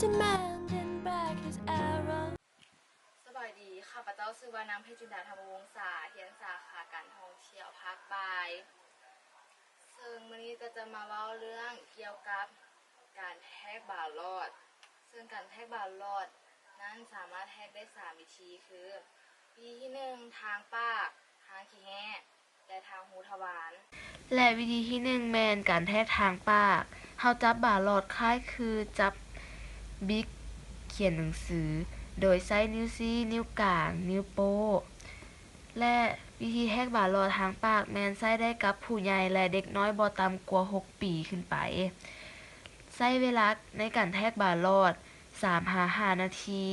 Demanding back his arrow. ສະບາຍດີ, ຂ້າພະເຈົ້າຊື່ວ່າ ນາງ ເພັດຈິນດາ ທຳມະວົງສາ, ຮຽນສາຂາການທ່ອງທ່ຽວພາກບ່າຍ. ເຊິ່ງມື້ນີ້ກໍຈະມາເວົ້າເລື່ອງກ່ຽວກັບການແທກບາລອດ. ເຊິ່ງການແທກບາລອດນັ້ນສາມາດແທກໄດ້ສາມວິທີ ຄື ວິທີທີໜຶ່ງ ທາງປາກ, ທາງຂີ້ແຮ້ ແລະ ທາງຮູທະວານ. ແລະ ວິທີທີໜຶ່ງແມ່ນການແທກທາງປາກ. ເຮົາຈັບບາລອດຄ້າຍຄືຈັບບິກຂຽນໜັງສື ໂດຍໃຊ້ນິ້ວຊີ້, ນິ້ວກາງ, ນິ້ວໂປ້. ແລະ ວິທີແທກບາລອດທາງປາກແມ່ນໃຊ້ໄດ້ກັບຜູ້ໃຫຍ່ ແລະ ເດັກນ້ອຍບໍ່ຕ່ຳກວ່າຫົກປີຂຶ້ນໄປ. ໃຊ້ເວລາໃນການແທກບາລອດສາມຫາຫ້ານາທີ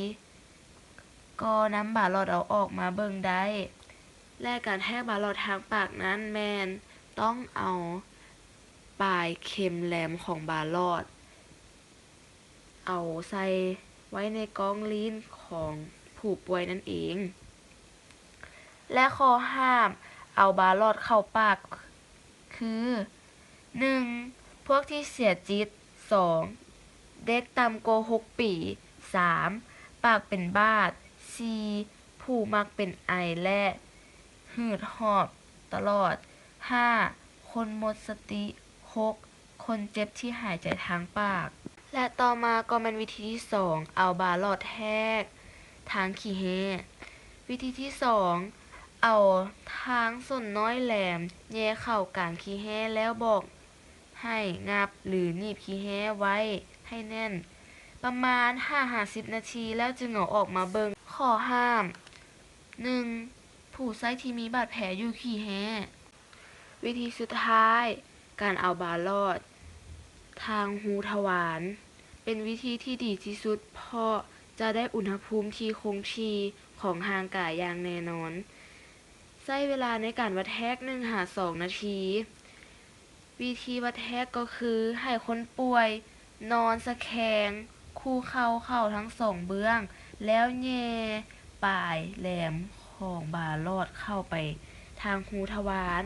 ກໍນຳບາລອດເອົາອອກມາເບິ່ງໄດ້ ແລະ ການແທກບາລອດທາງປາກນັ້ນແມ່ນຕ້ອງເອົາປາຍເຂັມແຫຼມຂອງບາລອດ ເອົາໃສ່ໄວ້ໃນກ້ອງລີ້ນຂອງຜູ້ປ່ວຍນັ້ນເອງ. ແລະ ຂໍ້ຫ້າມເອົາບາລອດເຂົ້າປາກ ຄື ໜຶ່ງ ພວກທີ່ເສຍຈິດ, ສອງ ເດັກຕ່ຳກວ່າຫົກປີ, ສາມ ປາກເປັນບາດ, ສີ່ ຜູ້ມັກເປັນໄອ ແລະ ຫືດຫອບຕະຫຼອດ, ຫ້າ ຄົນໝົດສະຕິ, ຫົກ ຄົນເຈັບທີ່ຫາຍໃຈທາງປາກ. ແລະ ຕໍ່ມາກໍແມ່ນວິທີທີສອງ ເອົາບາລອດແທກທາງຂີ້ແຮ້. ວິທີທີສອງ ເອົາທາງສົ້ນນ້ອຍແຫຼມແຍ່ເຂົ້າກາງຂີ້ແຮ້ແລ້ວບອກໃຫ້ຫງັບ ຫຼື ໜີບຂີ້ແຮ້ໄວ້ໃຫ້ແໜ້ນ ປະມານຫ້າຫາສິບນາທີ ແລ້ວຈຶ່ງເອົາອອກມາເບິ່ງ. ຂໍ້ຫ້າມ ໜຶ່ງ ຜູ້ໃຊ້ທີ່ມີບາດແຜຢູ່ຂີ້ແຮ້. ວິທີສຸດທ້າຍ ການເອົາບາລອດທາງຮູທະວານ ເປັນວິທີທີ່ດີທີ່ສຸດ ເພາະຈະໄດ້ອຸນຫະພູມທີ່ຄົງທີ່ຂອງຮ່າງກາຍຢ່າງແນ່ນອນ. ໃຊ້ເວລາໃນການວັດແທກໜຶ່ງຫາສອງນາທີ. ວິທີວັດແທກກໍຄືໃຫ້ຄົນປ່ວຍນອນສະແຄງ ຄູ່ເຂົ່າເຂົ້າທັງສອງເບື້ອງ ແລ້ວແຍ່ປາຍແຫຼມຂອງບາລອດເຂົ້າໄປທາງຮູທະວານ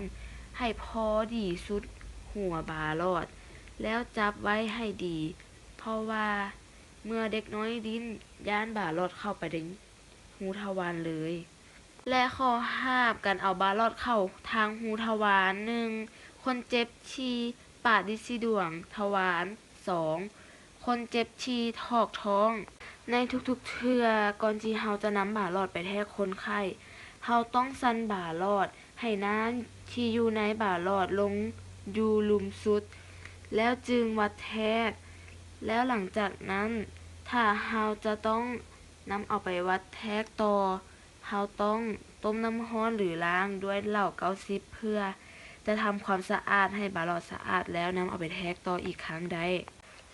ໃຫ້ພໍດີສຸດຫົວບາລອດ ແລ້ວຈັບໄວ້ໃຫ້ດີ ເພາະວ່າເມື່ອເດັກນ້ອຍດີ້ນ ຢ້ານບາລອດເຂົ້າໄປໃນຮູທະວານເລີຍ. ແລະ ຂໍ້ຫ້າມການເອົາບາລອດເຂົ້າທາງຮູທະວານ ໜຶ່ງ ຄົນເຈັບທີ່ປາດລິດສີດວງທະວານ, ສອງ ຄົນເຈັບທີ່ຖອກທ້ອງ. ໃນທຸກໆເທື່ອກ່ອນທີ່ເຮົາຈະນຳບາລອດໄປແທກຄົນໄຂ້, ເຮົາຕ້ອງສັ່ນບາລອດໃຫ້ນ້ຳທີ່ຢູ່ໃນບາລອດລົງຢູ່ລຸ່ມສຸດ ແລ້ວຈຶ່ງວັດແທກ. ແລ້ວຫຼັງຈາກນັ້ນ ຖ້າເຮົາຈະຕ້ອງນຳເອົາໄປວັດແທກຕໍ່, ເຮົາຕ້ອງຕົ້ມນ້ຳຮ້ອນ ຫຼື ລ້າງດ້ວຍເຫຼົ້າເກົ້າສິບ ເພື່ອຈະທຳຄວາມສະອາດໃຫ້ບາລອດສະອາດ ແລ້ວນຳເອົາໄປແທກຕໍ່ອີກຄັ້ງໄດ້.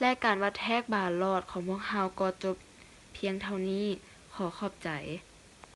ແລະ ການວັດແທກບາລອດຂອງພວກເຮົາກໍຈົບພຽງເທົ່ານີ້. ຂໍຂອບໃຈ.